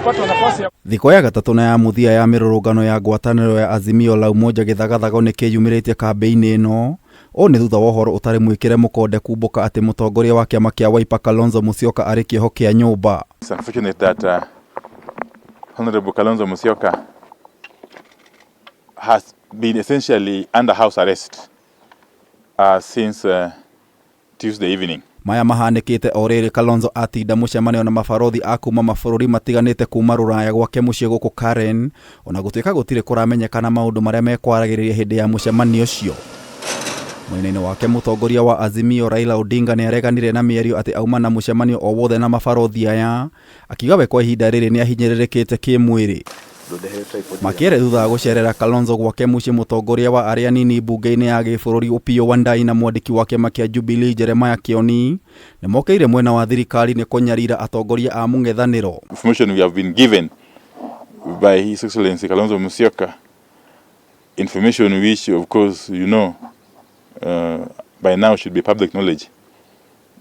Kupata nafasi ya Thikũ ya gatatũ na ya mũthia ya mĩrũrũngano ya ngwatanĩro ya Azimio la Umoja gĩthagathago nĩ kĩyumĩrĩtie kambĩ-inĩ ĩno. Ũũ nĩ thutha wa ũhoro ũtarĩ mwĩkĩre mũkonde kumbũka atĩ mũtongoria wa kĩama kĩa Wiper Kalonzo Musyoka arĩ kĩoho kĩa nyũmba. It's unfortunate that Honorable Kalonzo Musyoka has been essentially under house arrest since Tuesday evening. Maya mahanĩkĩte o rĩrĩ Kalonzo atinda mũcemanio na mabarothi a kuma mabũrũri matiganĩte kuma rũraya gwake mũciĩ gũkũ Karen, ona gũtuĩka gũtirĩ kũramenyekana maũndũ marĩa mekwaragĩrĩria hĩndĩ ya mũcemanio ũcio. Mwena-inĩ wake, mũtongoria wa Azimio Raila Odinga nĩ areganire na mĩario atĩ auma na mũcemanio o wothe na mabarothi aya, akiuga we kwa ihinda rĩrĩ nĩ ahinyĩrĩrĩkĩte kĩmwĩrĩ. Makĩaria thutha wa gũcerera Kalonzo gwake mũciĩ, mũtongoria wa arĩa anini mbunge-inĩ ya gĩbũrũri Opiyo Wandayi na mwandĩki wa kĩama kĩa Jubilee Jeremiah Kioni nĩ mokĩire mwena wa thirikari nĩ kũnyarira atongoria a mũng'ethanĩro. Information we have been given by His Excellency Kalonzo Musyoka, information which, of course, by now should be public knowledge,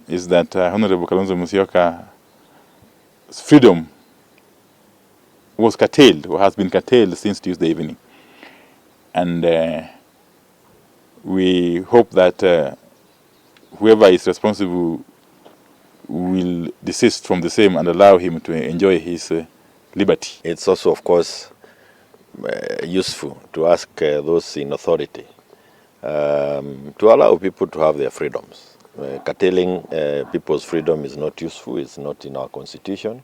is that Honorable Kalonzo Musyoka's freedom was curtailed or has been curtailed since Tuesday evening. And we hope that whoever is responsible will desist from the same and allow him to enjoy his liberty. It's also, of course, useful to ask those in authority to allow people to have their freedoms. Curtailing people's freedom is not useful, it's not in our constitution.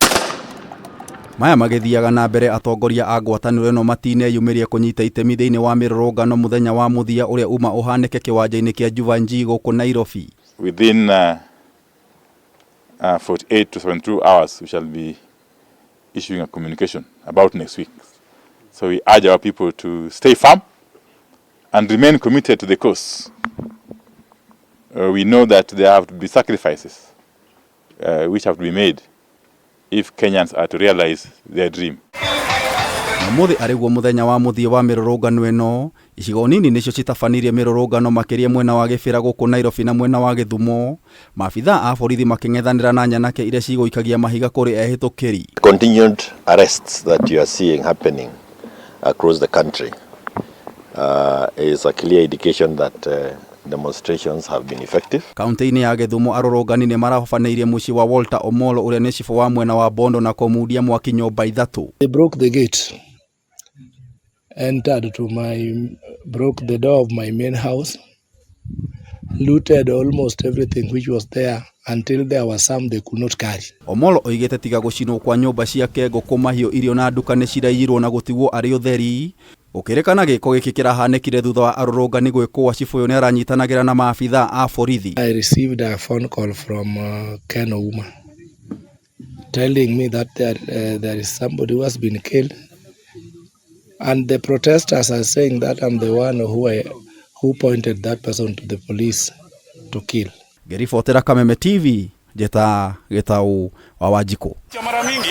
Maya magĩthiaga na mbere, atongoria a ngwatanĩro ĩno matineyumĩria kũnyita itemi thĩinĩ wa mĩrũrũngano mũthenya wa mũthia ũrĩa uma ũhanĩke kĩwanja-inĩ kĩa Jeevanjee gũkũ Nairobi. Within 48 to 72 hours, we shall be issuing a communication about next week. So we urge our people to stay firm and remain committed to the cause. We know that there have to be sacrifices which have to be made if Kenyans are to realize their dream. Ũmũthĩ arĩ guo mũthenya wa mũthia wa mĩrũrũngano ĩno, icigo nini nĩcio citabanirie mĩrũrũngano, makĩria mwena wa Gĩbĩra gũkũ Nairobi na mwena wa Gĩthumo, maabithaa a borithi makĩng'ethanĩra na nyanake iria cigũikagia mahiga kũrĩ ehĩtũkĩri. Continued arrests that you are seeing happening across the country is a clear indication that demonstrations have been effective. Kaunti-inĩ ya Gĩthumo, arũrũngani nĩ marahobanĩirie mũciĩ wa Walter Omolo ũrĩa nĩ cibũ wa mwena wa Bondo na kũmundia mwaki nyũmba ithatũ. They broke the gate, entered to my, broke the door of my main house, looted almost everything which was there until there was some they could not carry. Omolo oigĩte tiga gũcinwo kwa nyũmba ciake, ngũkũ, mahiũ, irio na nduka nĩ ciraiyirwo na gũtigwo arĩ ũtheri. Gũkĩrĩkana gĩko gĩkĩ kĩrahanĩkire thutha wa arũrũngani gwĩkũa cibũ ũyũ nĩ aranyitanagĩra na maabithaa a borithi. I received a phone call from Ken Ouma telling me that there is somebody who has been killed, and the protesters are saying that I'm the one who pointed that person to the police to kill. Ngĩribotera Kameme TV, njĩta Gĩtaũ wa Wanjikũ. Mara mingi.